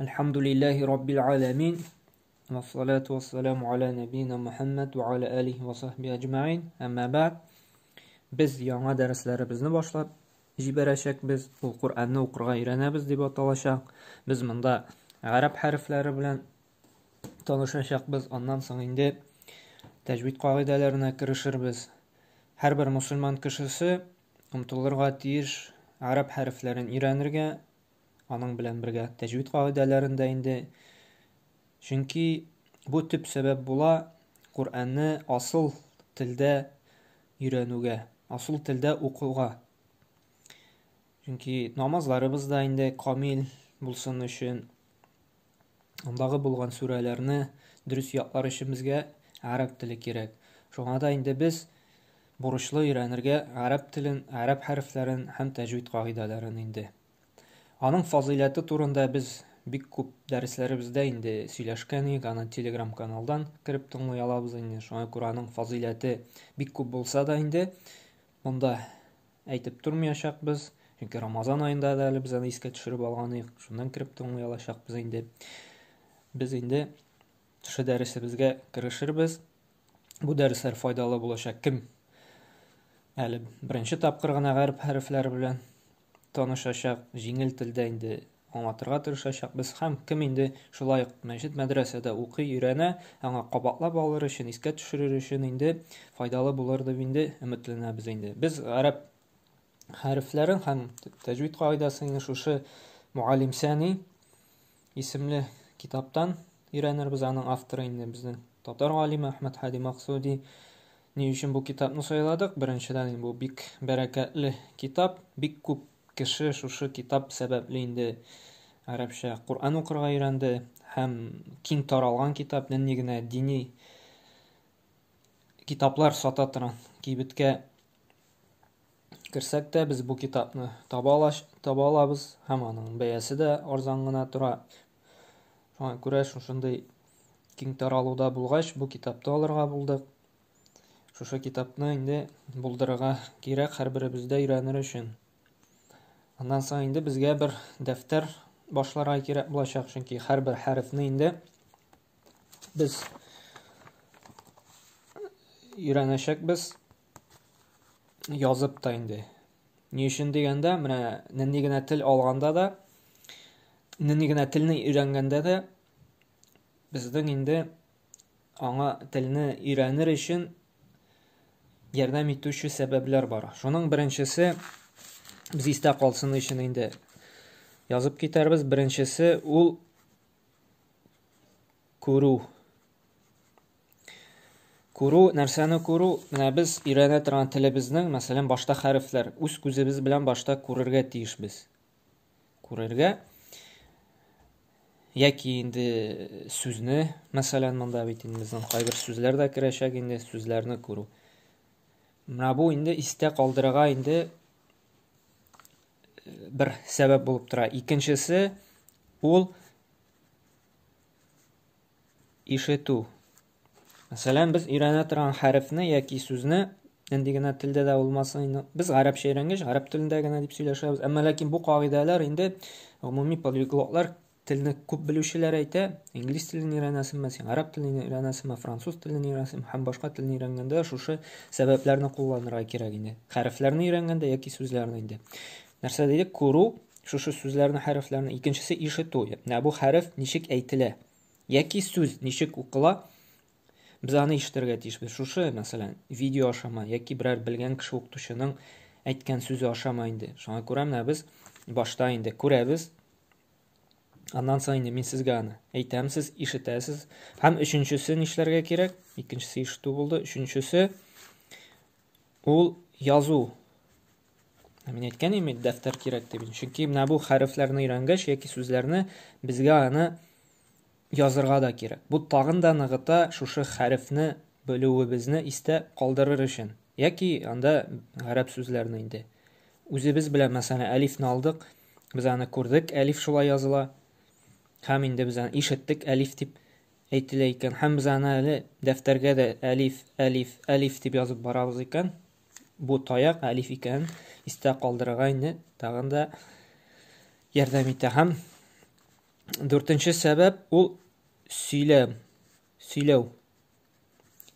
Әлхәмдүлилләһи раббил аләмин. Вассалату вассаламу аля нәбина Мухаммад ва аля алихи ва сахби әҗмәин. Әмма бәгъд. Без яңа дәресләребезне башлап җибәрәчәкбез. Ул Коръәнне укырга өйрәнәбез дип аталачак. Без монда гарәп хәрефләре белән танышачакбыз. Аннан соң инде тәҗвид кагыйдәләренә керешербез. Һәрбер мусульман кешесе омтылырга тиеш гарәп хәрефләрен өйрәнергә, аның белән бергә тәҗвид кагыйдәләрен дә инде. Чөнки бу төп сәбәп була Коръәнне асыл телдә өйрәнүгә, асыл телдә укуга. Чөнки намазларыбыз да инде камил булсын өчен, андагы булган сүрәләрне дөрес ятлар өчен безгә гарәп теле кирәк. Шуңа да инде без бурычлы өйрәнергә гарәп телен, гарәп хәрефләрен һәм тәҗвид кагыйдәләрен инде. Аның фазыйләте турында без бик күп дәресләребездә инде сөйләшкән идек, аны Telegram каналдан кереп тыңлый алабыз инде. Шуңа күрә аның фазыйләте бик күп булса да инде, монда әйтеп тормаячакбыз. Чөнки Рамазан аенда да әле без аны искә төшереп алган идек. Шуннан кереп тыңлый алачакбыз инде. Без инде шушы дәресебезгә керешербез. Бу дәресләр файдалы булачак. Кем әле беренче тапкыр гына гарәп хәрефләре белән танышачак, җиңел телдә инде аңлатырга тырышачакбыз һәм кем инде шулай ук мәчет мәдрәсәдә укый, өйрәнә, аңа кабатлап алыр өчен, искә төшерер өчен инде файдалы булыр дип инде өметләнәбез инде. Без гарәп хәрефләрен һәм тәҗвид кагыйдәсен инде шушы Муаллим Сәни исемле китаптан өйрәнербез. Аның авторы инде безнең татар галиме Әхмәд Һади Максуди. Ни өчен бу китапны сайладык? Беренчедән, бу бик бәрәкәтле китап, бик күп кеше шушы китап сәбәпле инде гарәпчә Коръән укырга өйрәнде һәм киң таралган китап, нинди генә дини китаплар сата торган кибеткә керсәк тә, без бу китапны таба, алаш, таба алабыз һәм аның бәясе дә арзан гына тора. Шуңа күрә шушындый киң таралуда булгач, бу китапты алырга булдык. Шушы китапны инде булдырырга кирәк һәрберебездә өйрәнер өчен. Аннан соң инде безгә бер дәфтәр башларга кирәк булачак, чөнки һәрбер хәрефне инде без өйрәнәчәкбез язып та инде. Ни өчен дигәндә, менә нинди генә тел алганда да, нинди генә телне өйрәнгәндә дә безнең инде аңа телне өйрәнер өчен ярдәм итүче сәбәпләр бар. Шуның беренчесе без истә калсын өчен инде язып китәрбез. Беренчесе ул күрү. Күрү, нәрсәне күрү? Менә без өйрәнә торган телебезнең, мәсәлән, башта хәрефләр, үз күзебез белән башта күрергә тиешбез. Күрергә яки инде сүзне, мәсәлән, монда бит инде безнең кайбер сүзләр дә керәчәк инде, сүзләрне күрү. Менә бу инде истә калдырырга инде бер сәбәп булып тора. Икенчесе ул ишетү. Мәсәлән, без өйрәнә торган хәрефне яки сүзне нинди генә телдә дә булмасын инде. Без гарәпчә өйрәнгәч, гарәп телендә генә дип сөйләшәбез. Әмма ләкин бу кагыйдәләр инде гомуми полиглотлар телне күп белүчеләр әйтә. Инглиз телен өйрәнәсеңме, син гарәп телен өйрәнәсеңме, француз телен өйрәнәсеңме һәм башка телне өйрәнгәндә шушы сәбәпләрне кулланырга кирәк инде. Хәрефләрне өйрәнгәндә яки сүзләрне инде. Нәрсә дидек? Күрү, шушы сүзләрне, хәрефләрне. Икенчесе ишетү. Менә бу хәреф ничек әйтелә? Яки сүз ничек укыла? Без аны ишетергә тиешбез. Шушы, мәсәлән, видео ашама яки берәр белгән кеше укытучының әйткән сүзе ашама инде. Шуңа күрә менә без башта инде күрәбез. Аннан соң инде мин сезгә аны әйтәм, сез ишетәсез. Һәм өченчесе нишләргә кирәк? Икенчесе ишетү булды. Өченчесе ул язу. Мин әйткән идем бит, дәфтәр кирәк дип. Чөнки менә бу хәрефләрне өйрәнгәч яки сүзләрне безгә аны язырга да кирәк. Бу тагын да ныгыта шушы хәрефне белүебезне истә калдырыр өчен. Яки анда гарәп сүзләрне инде. Үзебез белән, мәсәлән, әлифне алдык, без аны күрдек, әлиф шулай языла. Һәм инде без аны ишеттек, әлиф дип әйтелә икән. Һәм без аны әле дәфтәргә дә әлиф, әлиф, әлиф дип язып барабыз икән. Бу таяк әлиф икәнен истә калдырырга инде тагын да ярдәм итә. Һәм Дүртенче сәбәп ул сөйләм, сөйләү.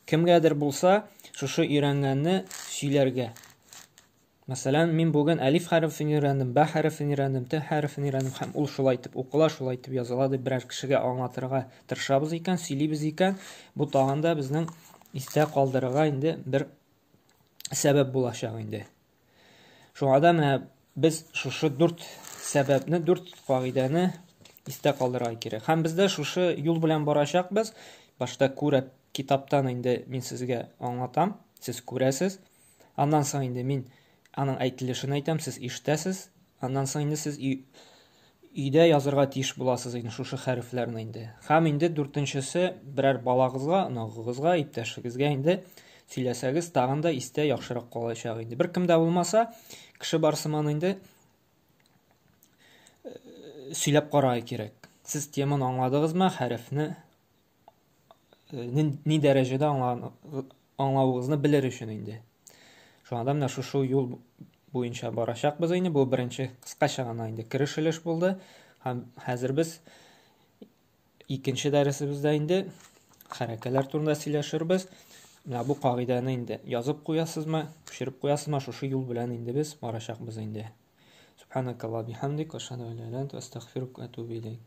Кемгәдер булса, шушы өйрәнгәнне сөйләргә. Мәсәлән, мин бүген әлиф хәрефен өйрәндем, бә хәрефен өйрәндем, т хәрефен өйрәндем һәм ул шулай итеп укыла, шулай итеп языла дип берәр кешегә аңлатырга тырышабыз икән, сөйлибез икән, бу тагын да безнең истә калдырырга инде бер сәбәп булачак инде. Шуңа да менә без шушы дүрт сәбәпне, дүрт кагыйдәне истә калдырырга кирәк. Һәм без дә шушы юл белән барачакбыз. Башта күреп, китаптан инде мин сезгә аңлатам, сез күрәсез. Аннан соң инде мин аның әйтелешен әйтәм, сез ишетәсез. Аннан соң инде сез өйдә язырга тиеш буласыз инде шушы хәрефләрне инде. Һәм инде дүртенчесе берәр балагызга, оныгыгызга, иптәшегезгә инде сөйләсәгез, тагын да истә яхшырак калачак инде. Бер кем дә булмаса, кеше бар сыман инде э, сөйләп карарга кирәк. Сез теманы аңладыгызмы, хәрефне ни дәрәҗәдә аңлавыгызны белер өчен инде. Шуңа да менә шушы юл буенча барачакбыз инде. Бу беренче кыскача гына инде кереш өлеш булды. Һәм хәзер без икенче дәресебездә инде хәрәкәләр турында сөйләшербез. Менә бу кагыйдәне инде язып куясызмы, күчереп куясызмы, шушы юл белән инде без барачакбыз инде. Субханакаллах бихамдик, ашһаду ан ла иляха илля анта, астагфирука ва атубу илейк.